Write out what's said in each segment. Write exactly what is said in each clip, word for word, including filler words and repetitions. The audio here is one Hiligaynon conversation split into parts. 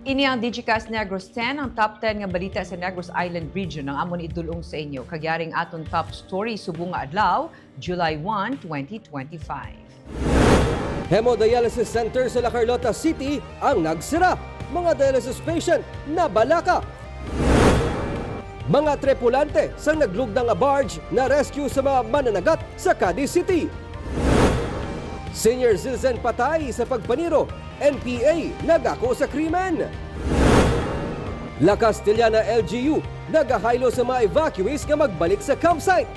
Ini ang Digicast Negros ten, ang top ten nga balita sa Negros Island Region ang amon idul-ong sa inyo. Kag yari ang aton top story subong nga adlaw, July one, twenty twenty-five. Hemodialysis center sa La Carlota City ang nagsira. Mga dialysis patient nabalaka. Mga tripulante sang naglugda nga barge na-rescue sa mga mananagat sa Cadiz City. Senior citizen patay sa pagpaniro, N P A nagako sa krimen. La Castellana L G U nagahaylo sa mga evacuees nga magbalik sa campsite.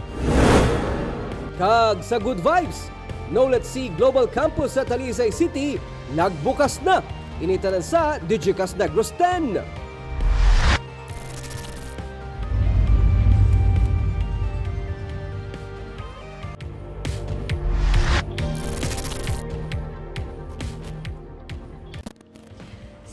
Kag sa Good Vibes, Knowledge Sea Global Campus sa Talisay City nagbukas na. Ini tanan sa Digicast Negros ten.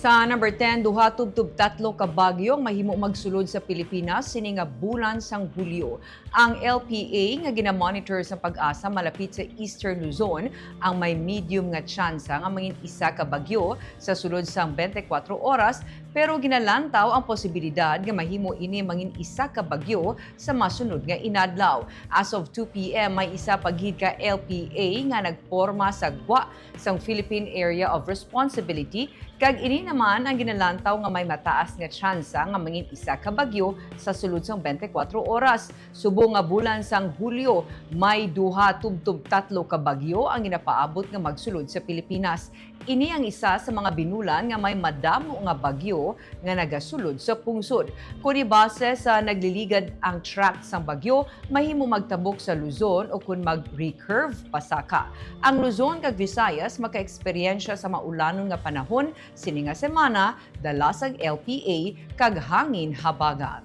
Sa number ten, duha tubtob tatlo ka bagyo ang mahimo magsulod sa Pilipinas sini nga bulan sang Hulyo. Ang L P A nga ginamonitor sa PAGASA malapit sa Eastern Luzon ang may medium nga tsansa nga mangin isa ka bagyo sa sulod sang twenty-four oras, pero ginalantaw ang posibilidad nga mahimo ini mangin isa ka bagyo sa masunod nga inadlaw. As of two P M, may isa pa gid ka L P A nga nagporma sa gwa sang Philippine Area of Responsibility, kag ini naman ang ginalantaw nga may mataas nga tsansa nga mangin isa ka bagyo sa sulod sang twenty-four oras. Subong nga bulan sang Hulyo, may duha tubtob tatlo ka bagyo ang ginapaabot nga magsulod sa Pilipinas. Ini ang isa sa mga binulan nga may madamo nga bagyo nga nagasulod sa pungsod. Kuni base sa nagliligad ang track sang bagyo, mahimo magtabok sa Luzon o kon mag-recurve pasaka. Ang Luzon kag Visayas makaeksperyensya sa maulanon nga panahon sini nga semana, dala sang L P A kag hangin habagat.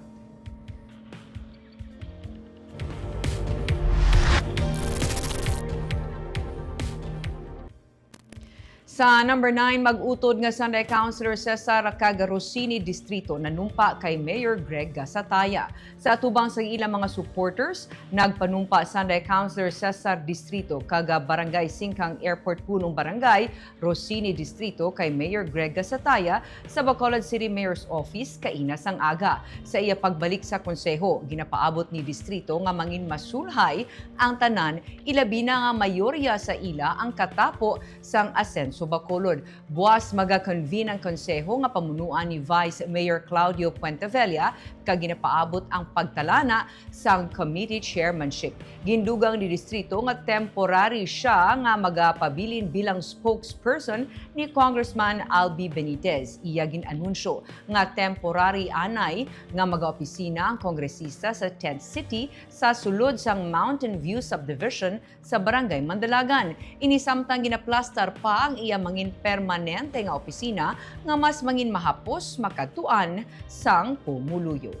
Sa number nine, mag-utod nga Sangay Councilor Cesar kag Rosini Distrito nanumpa kay Mayor Greg Gasataya. Sa atubang sang ilang mga supporters, nagpanumpa Sangay Councilor Cesar Distrito kag Barangay Singkang Airport Punong Barangay Rosini Distrito kay Mayor Greg Gasataya sa Bacolod City Mayor's Office kaina sang aga. Sa iya pagbalik sa konseho, ginapaabot ni Distrito nga mangin masulhay ang tanan, ilabi na nga mayorya sa ila ang katapo sang Asenso Bacolod. Buas maga-convene ang konseho nga pamunuan ni Vice Mayor Claudio Puentevella kag ginapaabot ang pagtalana sang committee chairmanship. Gindugang ni Distrito nga temporary sia nga magapabilin bilang spokesperson ni Congressman Albi Benitez. Iya gin-anunsyo nga temporary anay nga magaopisina ang kongresista sa Tent City sa sulod sang Mountain View Subdivision sa Barangay Mandalagan. Ini samtang ginaplastar pa ang iya mangin permanente nga opisina nga mas mangin mahapos makadtuan sang pumuluyo.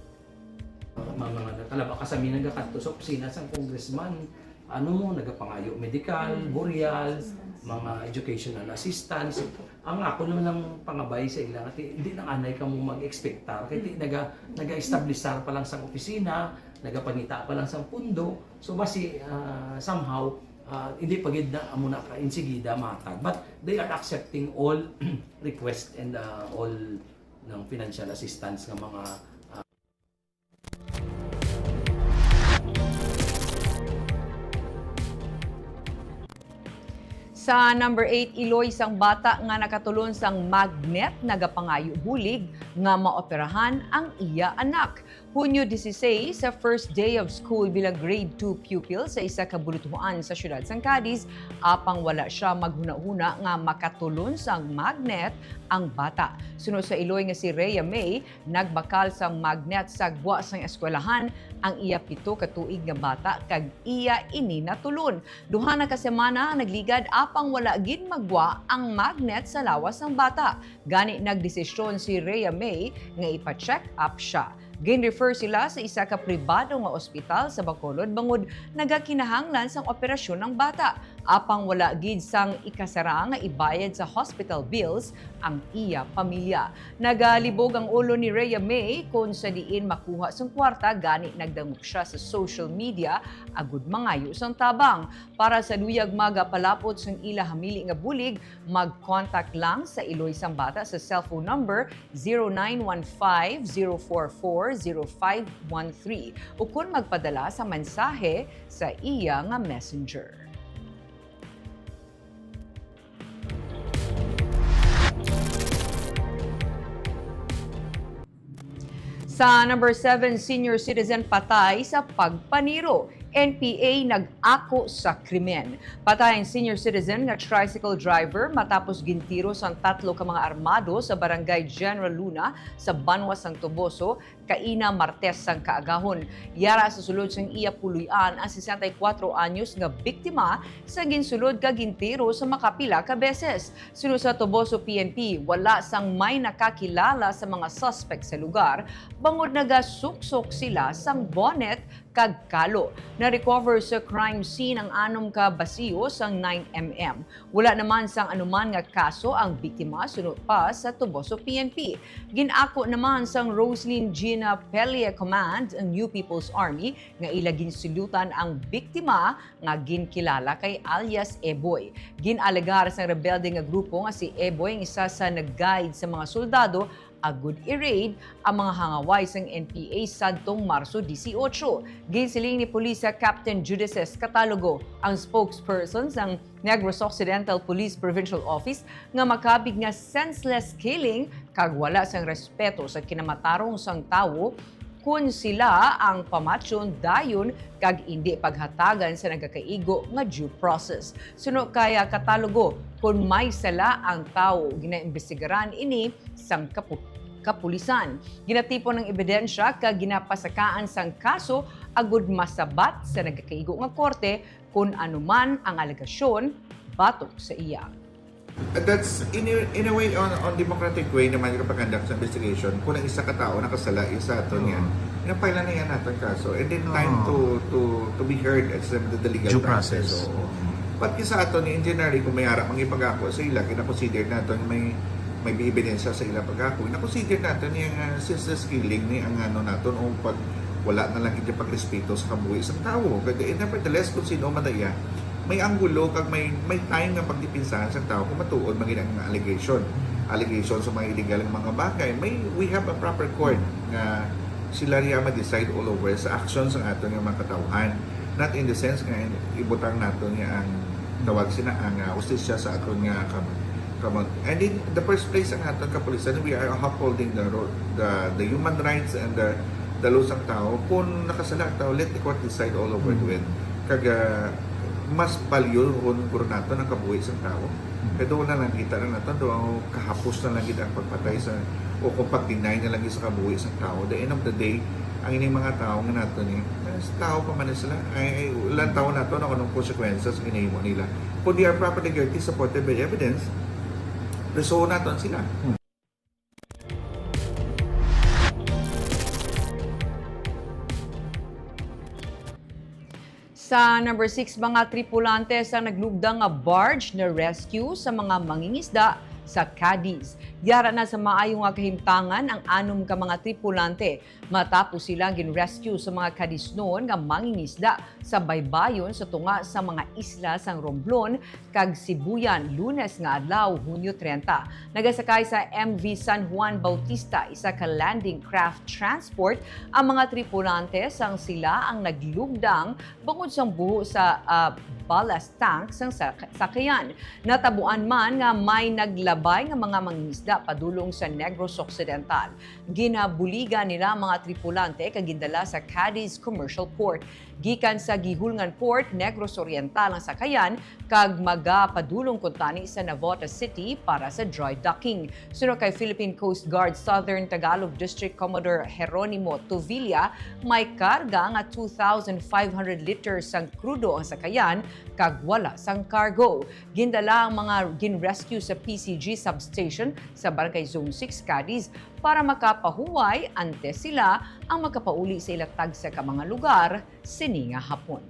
Mga, mga natalaba ka sa mi nagakadto sa opisina sang congressman, ano mo, nagapangayo medical, burial, mga educational assistance. Ang ako naman ang pangabay sa ila, nga ti-, hindi nang anay ka mo mag-expectar. Kaya ti-, naga, naga-establisar pa lang sang opisina, nagapangita pa lang sang pundo. So, basi, ah, somehow, ah, hindi pa gid na amo na ka insigida matag. But they are accepting all request and, ah, all ng financial assistance nga mga, ah, Sa number eight, iloy sang bata nga nakatulon sang magnet nagapangayo bulig nga maoperahan ang iya anak. Hunyo dieciséis, sa first day of school bilang grade two pupil sa isa ka bulutuhan sa siyudad sang Cadiz, apang wala sia maghunahuna nga makatulon sang magnet ang bata. Suno sa iloy nga si Rhea May, nagbakal sang magnet sa gwa sang eskwelahan ang iya pito ka tuig nga bata kag iya ini natulon. Duha na ka semana ang nagligad apang wala gid magwa ang magnet sa lawas sang bata. Gani nagdesisyon si Rhea May nga ipa-check up sia. Gin-refer sila sa isa ka pribado nga ospital sa Bacolod bangod nagakinahanglan sang operasyon ang bata. Apang wala gid sang ikasara nga ibayad sa hospital bills ang iya pamilya. Nagalibog ang ulo ni Rhea Mae kon sa diin makuha sang kwarta, gani nagdangop sia sa social media agud mangayo sang tabang. Para sa luyag magapalapot sang ila hamili nga bulig, mag-contact lang sa Iloy sang Bata sa cellphone number zero nine one five, zero four four, zero five one three, ukon magpadala sa mensahe sa iya nga messenger. Sa number seven, senior citizen patay sa pagpaniro. N P A nag-ako sa krimen. Patay ang senior citizen nga tricycle driver matapos gintiro sang tatlo ka mga armado sa Barangay General Luna sa banwa sang Toboso kaina Martes sang kaagahon. Yara sa sulod sang iya puloy-an ang sesenta y kuwatro anyos nga biktima sa ginsulod kag gintiro sa makapila ka beses. Suno sa Toboso P N P, wala sang may nakakilala sa mga suspek sa lugar, bangod nagasuksok sila sang bonnet kag kalo. Na-recover sa crime scene ang anom ka basiyo sang nine M M. Wala naman sang anuman nga kaso ang biktima suno pa sa Toboso P N P. Gin-ako naman sang Roslyn Gina Pelie Command ang New People's Army nga ila ginsulutan ang biktima nga ginkilala kay alias Eboy. Gin-alegar sang rebelde nga grupo nga si Eboy ang isa sa nag-guide sa mga soldado agud i-raid ang mga hangaway sang N P A sadtong Marso dieciocho. Ginsiling ni Pulisa Captain Judices Catalogo, ang spokesperson sang Negros Occidental Police Provincial Office, nga makabig nga senseless killing kag wala sang respeto sa kinamatarong sang tawo kon sila ang pamatyon dayon kag indi paghatagan sa nagakaigo nga due process. Suno kay, ah, Catalogo, kon may sala ang tawo, ginaimbestigaran ini sang kapu-, kapulisan. Ginatipon ang ebidensya kag ginapasakaan sang kaso agud masabat sa nagakaigo nga korte kon ano man ang alegasyon batok sa iya. That's in a, in a way on, on democratic way naman yung pag-conduct sa investigation kung ang isa ka tao nakasala, isa ato niya. Oo. Pinapaila na yan natin kaso. And then time Oo. to, to, to be heard at sa the legal Due process. process. Oo. But kisa ato ni engineering, kung may ara mang ipagako sa ila, kina-consider natin may may ebidensya sa ila pagako. Na-consider natin yung uh, senseless killing ni ang ano natin o pag wala na lang yung pagrespeto sa kabuhi sa tao. But eh, nevertheless, kung sino man iya, may anggulo kag may may time nga pagdipinsahan sa tao kung matuod man gid ang allegation. Allegation sa mga illegal nga mga bagay. May we have a proper court nga sila riya ma-decide all over sa actions ang ato nga mga katawhan. Not in the sense nga ibutang nato niya ang tawag sina ang uh, hustisya sa aton nga kam kamot. And in the first place ang aton kapulisan, we are upholding the ro- the the human rights and the the laws sang tao. Kung nakasala ang tao, let the court decide all over Mm. to it. Kag uh, mas valuehon guro naton ang kabuhi sang tao. Kaya doon na lang kita na nato, doon kahapos na lang kita ang pagpatay sa o kung pag-deny na lang sa kabuhi sang tao. The end of the day, ang ining mga tao nga nato ni, eh, tao pa man sila, ay, ay lang tao nato na anong konsekwensya sa ginahimo nila. Kung they are properly guilty, supported by evidence, preso naton sila. Sa number six, mga tripulante sa naglugdang nga barge na rescue sa mga mangingisda sa Cadiz. Yara na sa maayo nga kahimtangan ang anom ka mga tripulante matapos sila gin-rescue sa mga Cadiznon nga mangingisda sa baybayon sa tunga sa mga isla sang Romblon kag Sibuyan, Lunes nga adlaw, Hunyo treinta. Nagasakay sa M V San Juan Bautista, isa ka landing craft transport, ang mga tripulante sang sila ang naglugdang bangod sang buho sa, ah, ballast tank sang sak- sakayan. Natabuan man nga may naglabay nga mga mangingisda padulong sa Negros Occidental. Ginabuligan nila ang mga tripulante kag gindala sa Cadiz Commercial Port. Gikan sa Guihulngan Port, Negros Oriental ang sakayan kag magapadulong kuntani sa Navotas City para sa dry docking. Suno kay Philippine Coast Guard Southern Tagalog District Commodore Jeronimo Tuvilla, may karga nga two thousand five hundred liters sang krudo ang sakayan kag wala sang cargo. Gindala ang mga gin-rescue sa P C G substation sa Barangay Zone six, Cadiz para makapahuway antes sila ang makapauli sa ila tagsa ka mga lugar sini nga hapon.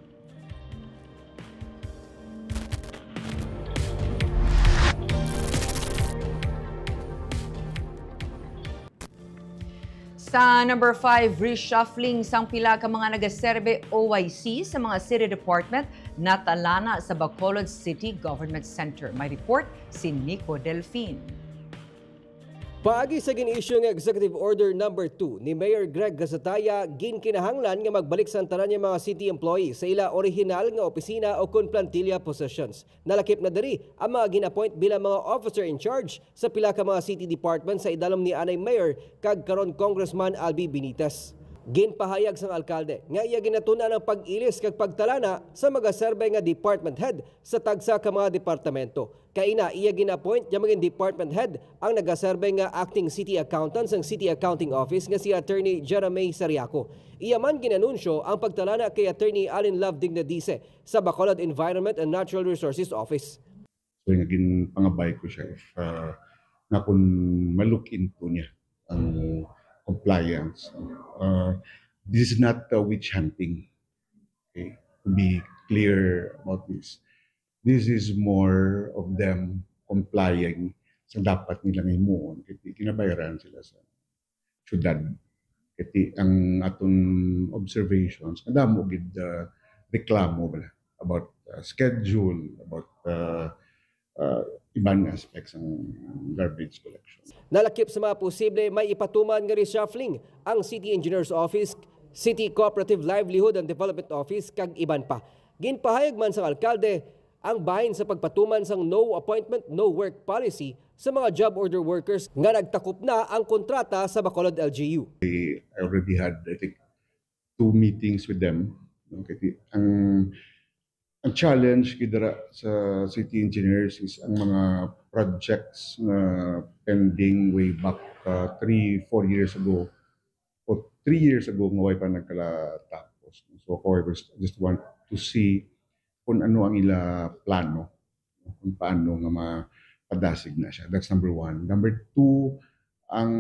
Sa number five, reshuffling sang pila ka mga nagaserbe O I C sa mga city department natalana sa Bacolod City Government Center. May report si Nico Delfin. Paagi sa gin-issue nga Executive Order Number Two ni Mayor Greg Gazataya, ginkinahanglan nga magbalik sang tanan nga mga city employees sa ila orihinal nga opisina o kon plantilla positions. Nalakip na diri ang mga gin-appoint bilang mga officer in charge sa pila ka mga city department sa idalom ni anay Mayor kag karon Congressman Albi Benitez. Ginpahayag sang alkalde nga iya ginatun-an ang pag-ilis kag pagtalana sa magaserbe nga department head sa tagsa ka mga departamento. Kaina, iya gin-appoint nga maging department head ang nagaserbe nga acting city accountant sang City Accounting Office nga si Attorney Jeremy Sariaco. Iya man gin-anunsyo ang pagtalana kay Attorney Allen Love Dignadice sa Bacolod Environment and Natural Resources Office. So, nga ginpangabay ko siya if, uh, nga kung ma-look into niya ang compliance. Uh, this is not, uh, witch hunting. Okay? To be clear about this. This is more of them complying sa dapat nila nga himuon. Kay ginabayaran sila sa syudad. Kay ang aton observations, kadamo gid, uh, reklamo bala about, uh, schedule, about, uh, uh, iban nga aspects sang garbage collection. Nalakip sa mga posible may ipatuman nga reshuffling ang City Engineer's Office, City Cooperative Livelihood and Development Office, kag iban pa. Ginpahayag man sang alkalde ang bahin sa pagpatuman sang no appointment, no work policy sa mga job order workers nga nagtakop na ang kontrata sa Bacolod L G U. I already had, I think, two meetings with them. No? Kay ang, ang challenge gid dira sa city engineers is ang mga projects nga pending way back, uh, three, four years ago, o three years ago nga way pa nagkala tapos. So, ako, I was, just want to see kung ano ang ila plano, kung paano nga mapadasig na siya. That's number one. Number two, ang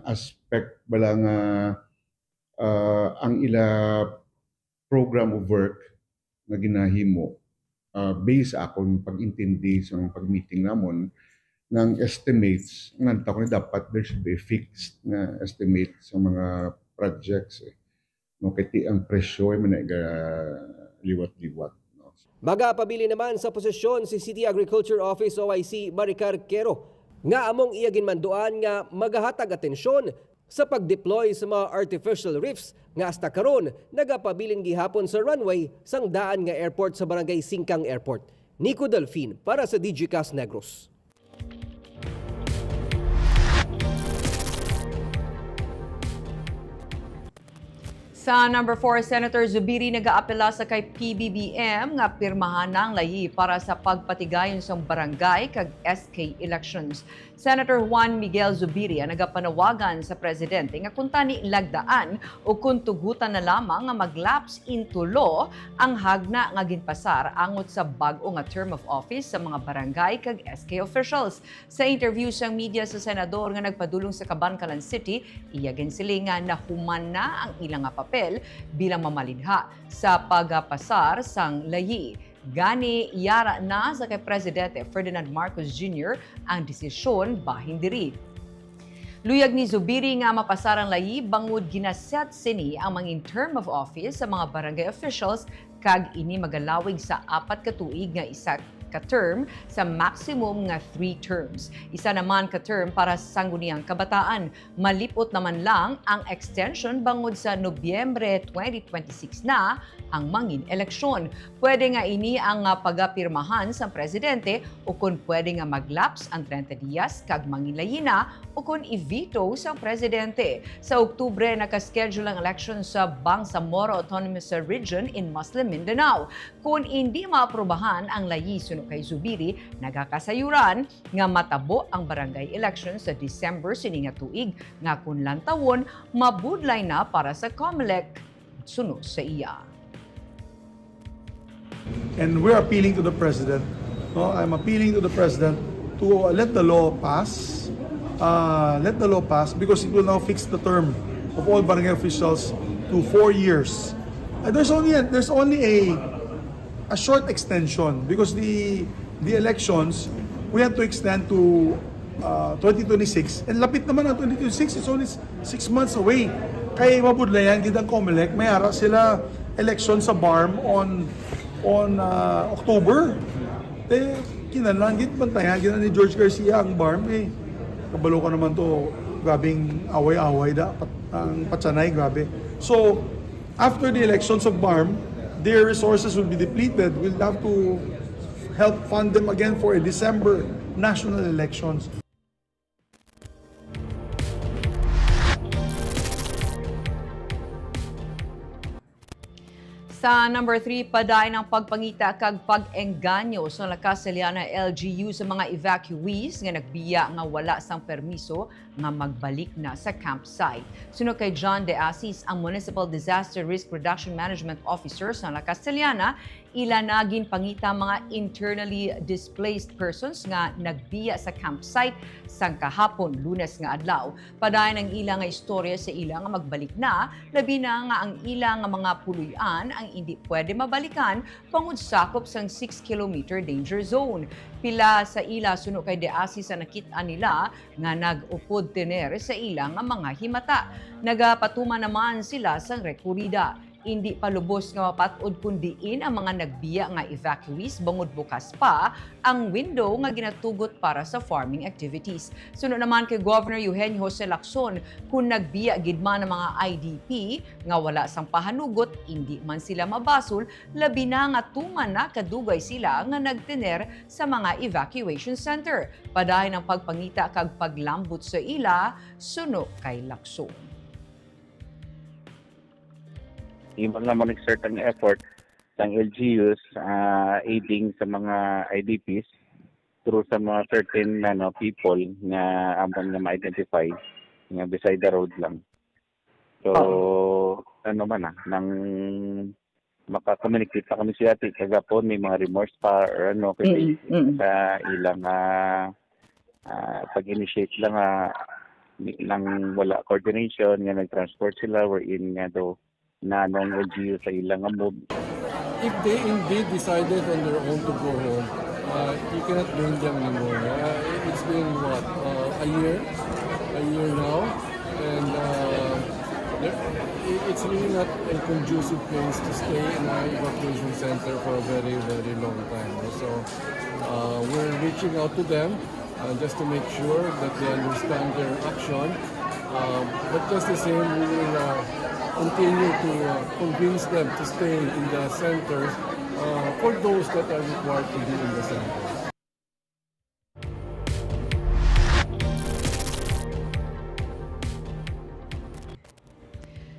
aspect bala nga, uh, ang ila program of work nga ginahimo, uh, based sa akon pag-intindi sa mga pag-meeting namon, nga ang estimates, ang nagtako ni dapat there should be a fixed nga estimate sa mga projects, eh. No, kay ti ang presyo ay man liwat-liwat, no? Magapabilin naman sa posisyon si City Agriculture Office O I C Maricar Quero nga among iya ginmanduan nga magahatag atensyon sa pag-deploy sa mga artificial reefs nga hasta karon nagapabilin gihapon sa runway sang daan nga airport sa Barangay Singkang Airport. Nico Delfin para sa Digicast Negros. Sa number four, Senator Zubiri nagaapela sa kay P B B M nga pirmahan na ang layi para sa pagpatigayon sang barangay kag S K elections. Senator Juan Miguel Zubiri ang nagapanawagan sa presidente nga kuntani lagdaan o kun tugutan na lamang nga mag-lapse into law ang hagna nga ginpasar angot sa bag-o nga term of office sa mga barangay kag S K officials. Sa interview sang media sa senador nga nagpadulong sa Kabankalan City, iya ginsiling nga nahuman na ang ila nga papel bilang mamalinha sa pagapasar sang layi. Gani, yara na sa kay Presidente Ferdinand Marcos Junior ang desisyon bahin diri. Luyag ni Zubiri nga mapasar ang layi bangod ginaset sini ang mangin term of office sa mga barangay officials kag ini magalawig sa apat ka tuig nga isa ka term sa maximum nga three terms. Isa naman ka term para sa Sangguniang Kabataan. Malip-ot naman lang ang extension bangod sa Nobyembre twenty twenty-six na ang mangin eleksyon. Pwede nga ini ang, ah, pagapirmahan sang presidente ukon pwede nga mag-lapse ang treinta dias kag mangin layi na ukon i-veto sang presidente. Sa Oktubre, naka-schedule ang election sa Bangsamoro Autonomous Region in Muslim Mindanao. Kon indi maaprubahan ang layi suno kay Zubiri, nagakasayuran nga matabo ang barangay election sa December sini nga tuig, nga kon lantawon, mabudlay na para sa Comelec suno sa iya. And we're appealing to the president. No, I'm appealing to the president to let the law pass. Uh, let the law pass because it will now fix the term of all barangay officials to four years. Uh, there's only a, there's only a a short extension because the the elections we had to extend to uh, twenty twenty-six. And lapit naman ang twenty twenty-six, it's only s-, six months away. Kay mabudlayan gid ang Comelec, may ara sila election sa BARMM on, on, uh, October. Te, kinahanglan gid, bantayan gid ni George Garcia ang BARMM eh. Kabalo ka naman to, grabing away-away da, pat-, ang patsanay, grabe. So, after the elections of BARMM, their resources will be depleted. We'll have to help fund them again for a December national elections. Sa number three, padayon ang pagpangita kag pag-engganyo sa La Castellana L G U sa mga evacuees nga nagbiya nga wala sang permiso nga magbalik na sa campsite. Suno kay John De Asis, ang Municipal Disaster Risk Reduction Management Officer sa La Castellana, ila na ginpangita mga internally displaced persons nga nagbiya sa campsite sang kahapon, Lunes nga adlaw. Padayon ang ila nga istorya sa ila nga magbalik na, labi na nga ang ila nga mga puloy-an ang indi pwede mabalikan bangod sakop sang six kilometer danger zone. Pila sa ila, suno kay De Asis, ang nakit-an nila nga nag-upod tener sa ila nga mga himata. Nagapatuman naman sila sang rekurida. Indi pa lubos nga mapat-od kon diin ang mga nagbiya nga evacuees bangod bukas pa ang window nga ginatugot para sa farming activities. Suno naman kay Governor Eugenio Jose Lacson, kon nagbiya gid man ang mga I D P nga wala sang pahanugot, indi man sila mabasol, labi na nga tuman na kadugay sila nga nagtener sa mga evacuation center. Padayon ang pagpangita kag paglambot sa ila, suno kay Lacson. Imo na mag-exert ang effort sang L G Us, ah, aiding sa mga I D Ps through sa mga certain, ano, people nga amon nga ma-identify nga beside the road lang. So, ano man na, nang maka-communicate pa kami sa iyati kagapon, may mga remorse pa or ano, kay Mm, mm. sa ilang, ah, ah, pag-initiate lang, ah, ni-, nang wala coordination nga nag-transport sila, wherein nga daw nanong L G U sa ilang nga move. If they indeed decided on their own to go home, uh, you cannot blame them anymore. Uh, it's been, what, uh, a year? A year now? And uh, there- i- it's really not a conducive place to stay in an evacuation center for a very, very long time. So uh, we're reaching out to them uh, just to make sure that they understand their action. Um, but just the same, we will uh, continue to uh, convince them to stay in the centers uh, for those that are required to be in the centers.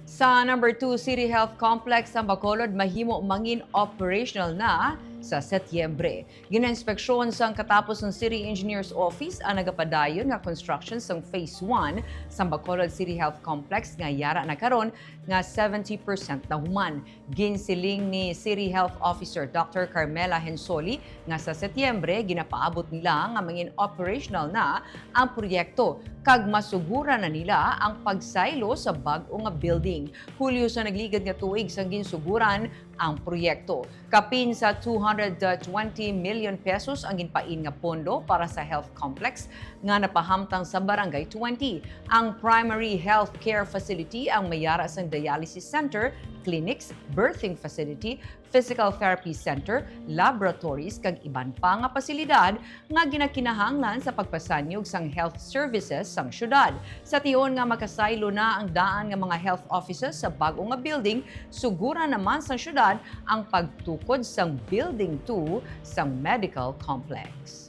Sa number two, City Health Complex sa Bacolod mahimo mangin operational na sa Setyembre. Ginainspeksyon sang katapos sang City Engineer's Office ang nagapadayon nga construction sang Phase one sa Bacolod City Health Complex nga yara na karon nga seventy percent na human. Ginsiling ni City Health Officer Doctor Carmela Hensoli nga sa Setyembre ginapaabot nila nga mangin operational na ang proyekto kag masuguran na nila ang pagsaylo sa bag-o nga building. Hulyo sa nagligad nga tuig sang ginsuguran ang proyekto. Kapin sa two hundred twenty million pesos ang ginpain nga pondo para sa health complex nga napahamtang sa Barangay twenty. Ang primary health care facility ang mayara sang dialysis center, clinics, birthing facility, physical therapy center, laboratories, kag iban pa nga pasilidad nga ginakinahanglan sa pagpasanyog sang health services sang syudad. Sa tion nga makasaylo na ang daan nga mga health offices sa bag-o nga building, suguran naman sang syudad ang pagtukod sang Building two sang medical complex.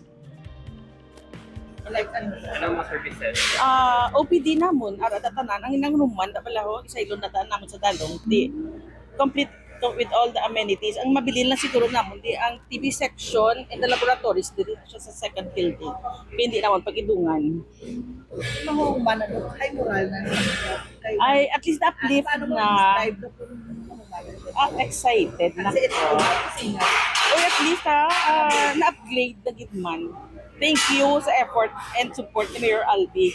Like, ano? Anong mga services? Ah, O P D namon, ara ta tanan, ang inang room man, ta bala ho, isaylon na ta namon sa dalong, di, complete to, with all the amenities. Ang mabilin lang siguro namon, di, ang T B section and the laboratories, diri na siya sa second building. Kaya hindi naman pag-idungan. Mahuman na doon. High moral na. Kay, Ay, at least uplift paano mo na. Describe doon kung ano ba yun? Ah, excited na Kasi it's ko. Singer. Uy, at least ha, ah, na-upgrade na gid man. Thank you sa effort and support ni Mayor Albi.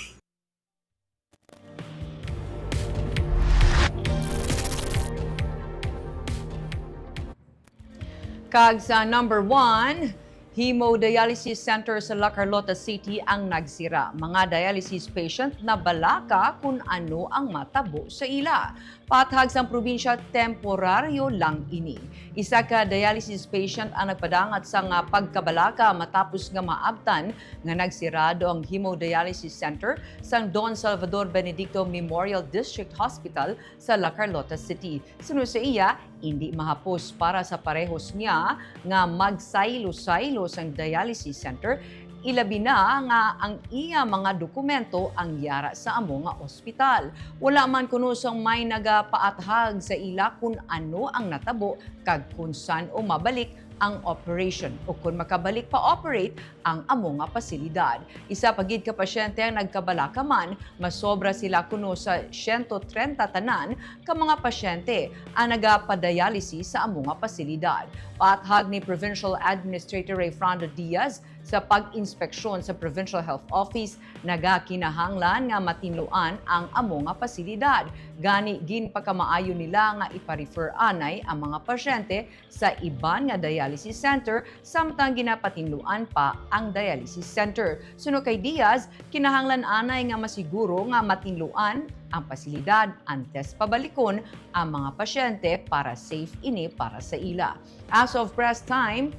Kag sa number one, Hemodialysis Center sa La Carlota City ang nagsira. Mga dialysis patient nabalaka kung ano ang matabo sa ila. Paathag sang probinsya, temporaryo lang ini. Isa ka dialysis patient ang nagpadangat sang pagkabalaka matapos nga maabtan nga nagsirado ang hemodialysis center sang Don Salvador Benedicto Memorial District Hospital sa La Carlota City. Suno sa iya, indi mahapos para sa parehos niya nga magsaylo-saylo sang dialysis center, ilabi na nga ang iya mga dokumento ang yara sa amo nga ospital. Wala man kuno sang may nagapaathag sa ila kun ano ang natabo kag kun san-o mabalik ang operation o kun makabalik pa operate ang amo nga pasilidad. Isa pa gid ka pasyente ang nagkabalaka man, masobra sila kuno sa siyento trenta tanan ka mga pasyente ang nagapadialysis sa amo nga pasilidad. Paathag ni Provincial Administrator Rayfrando Diaz, sa pag-inspeksyon sa Provincial Health Office, nagakinahanglan nga matinluan ang amo nga pasilidad. Gani, ginpakamaayo nila nga ipa-refer anay ang mga pasyente sa iban nga dialysis center, samtang ginapatinluan pa ang dialysis center. Suno kay Diaz, kinahanglan anay nga masiguro nga matinluan ang pasilidad antes pabalikon ang mga pasyente para safe ini para sa ila. As of press time,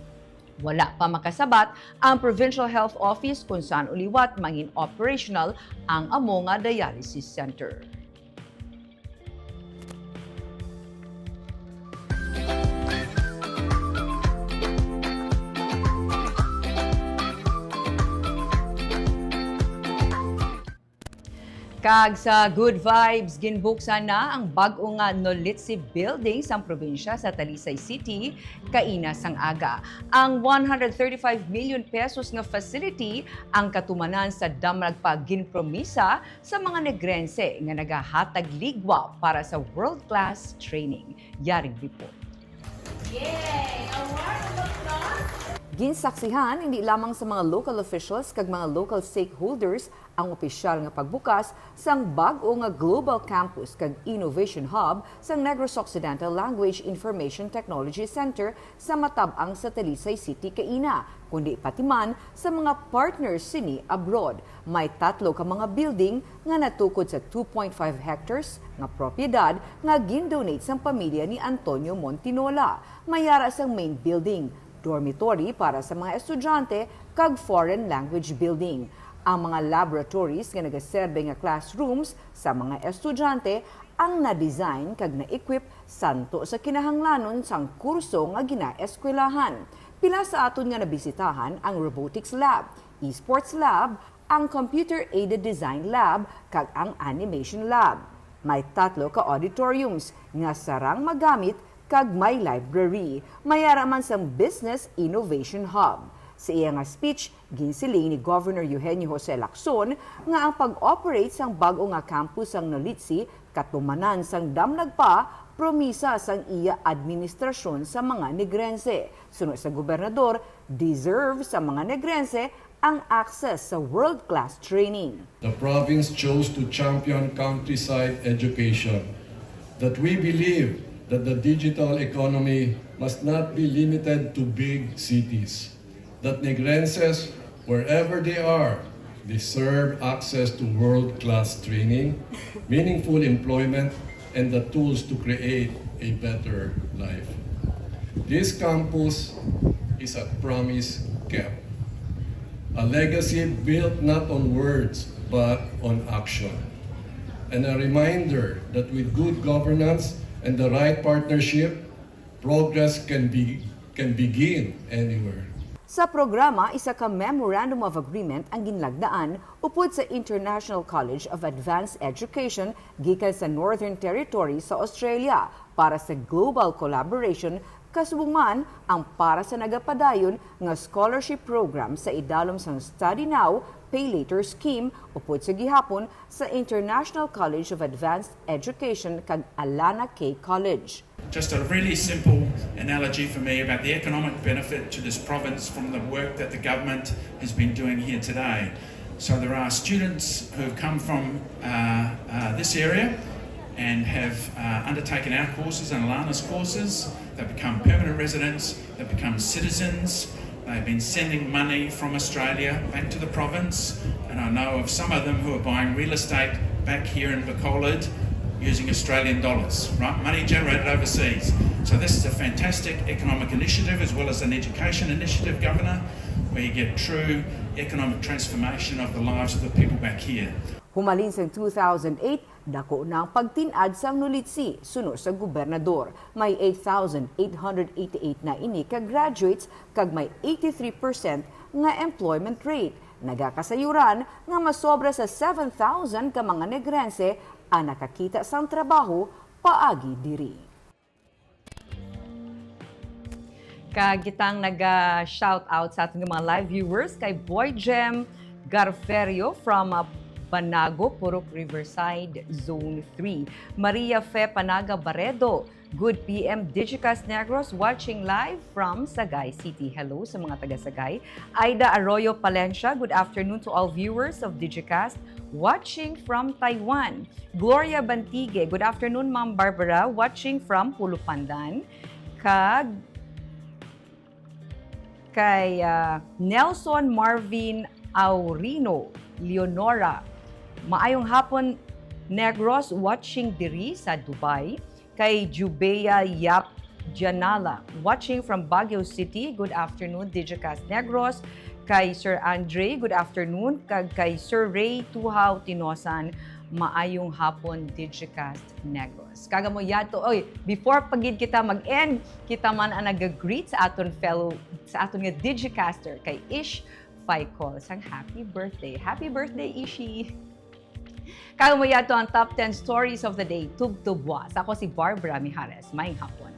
wala pa makasabat ang Provincial Health Office kung san-o liwat mangin-operational ang amo nga dialysis center. Kag sa Good Vibes, ginbuksan na ang bag-o nga Nolitsi Building sang probinsya sa Talisay City kaina sang aga. Ang one hundred thirty-five million pesos nga facility ang katumanan sa damlag pa ginpromisa sa mga Negrense nga nagahatag ligwa para sa world-class training. Yaring report. Yay! A warm applause. Ginsaksihan hindi lamang sa mga local officials kag mga local stakeholders ang opisyal nga pagbukas sang bag-o nga Global Campus kag Innovation Hub sang Negros Occidental Language Information Technology Center sa matab-ang sa Talisay City kaina, kundi pati man sa mga partners sini abroad. May tatlo ka mga building nga natukod sa two point five hectares nga propiedad nga gin-donate sang pamilya ni Antonio Montinola. May yara sang main building, dormitory para sa mga estudyante, kag foreign language building. Ang mga laboratories nga nagaserbe nga classrooms sa mga estudyante ang na-design kag na-equip santo sa kinahanglanon sang kurso nga ginaeskwelahan. Pila sa aton nga nabisitahan ang robotics lab, esports lab, ang computer-aided design lab, kag ang animation lab. May tatlo ka auditoriums nga sarang magamit kag may library. May ara man sang Business Innovation Hub. Sa iya nga speech, ginsiling ni Governor Eugenio Jose Lacson nga ang pag-operate sang bag-o nga campus sang Nolitsi katumanan sang damlag pa promisa sang iya administrasyon sa mga Negrense. Suno sa gobernador, deserve sa mga Negrense ang access sa world-class training. The province chose to champion countryside education, that we believe that the digital economy must not be limited to big cities, that Negrenses, wherever they are, deserve access to world-class training, meaningful employment, and the tools to create a better life. This campus is a promise kept, a legacy built not on words but on action, and a reminder that with good governance and the right partnership, progress can be, can begin anywhere. Sa programa, isa ka Memorandum of Agreement ang ginlagdaan upod sa International College of Advanced Education gikan sa Northern Territory sa Australia para sa global collaboration, kasubong man ang para sa nagapadayon nga scholarship program sa idalom sang Study Now, Pay Later Scheme upod sa gihapon sa International College of Advanced Education kag Alana K College. Just a really simple analogy for me about the economic benefit to this province from the work that the government has been doing here today. So there are students who have come from, uh, uh, this area and have, uh, undertaken our courses and Alana's courses. They've become permanent residents, they've become citizens, They've been sending money from Australia back to the province, and I know of some of them who are buying real estate back here in Bacolod using Australian dollars, right? Money generated overseas. So this is a fantastic economic initiative as well as an education initiative, Governor, where you get true economic transformation of the lives of the people back here. Humalin sang two thousand eight, dako na ang pagtin-ad sang Nulitsi suno sa gobernador. May eight thousand eight hundred eighty-eight na ini ka graduates kag may eighty-three percent nga employment rate. Nagakasayuran nga masobra sa seven thousand ka mga Negrense ang nakakita sang trabaho paagi diri. Kag kitang naga-shout out sa aton nga mga live viewers kay Boy Jem Garferio from uh, Banago, Purok Riverside, Zone three. Maria Fe Panaga Baredo, good P M Digicast Negros, watching live from Sagay City. Hello sa mga taga Sagay. Aida Arroyo Palencia, good afternoon to all viewers of Digicast, watching from Taiwan. Gloria Bantigue, good afternoon, Ma'am Barbara, watching from Hulupandan. Kag kay ah, Nelson Marvin Aurino, Leonora. Maayong hapon, Negros, watching diri sa Dubai. Kay Jubea Yap Janala, watching from Baguio City. Good afternoon, Digicast Negros. Kay Sir Andre, good afternoon. Kag kay Sir Ray Tuhaw Tinosan, maayong hapon, Digicast Negros. Kag amo yato, oy, before pa gid kita mag-end, kita man ang nag-greet sa aton fellow, sa aton nga Digicaster, kay Ish Faikol, sang happy birthday. Happy birthday, Ishi! Kag amo yato ang top ten stories of the day, tubtob buwas. Ako si Barbara Mijares. Maayong hapon.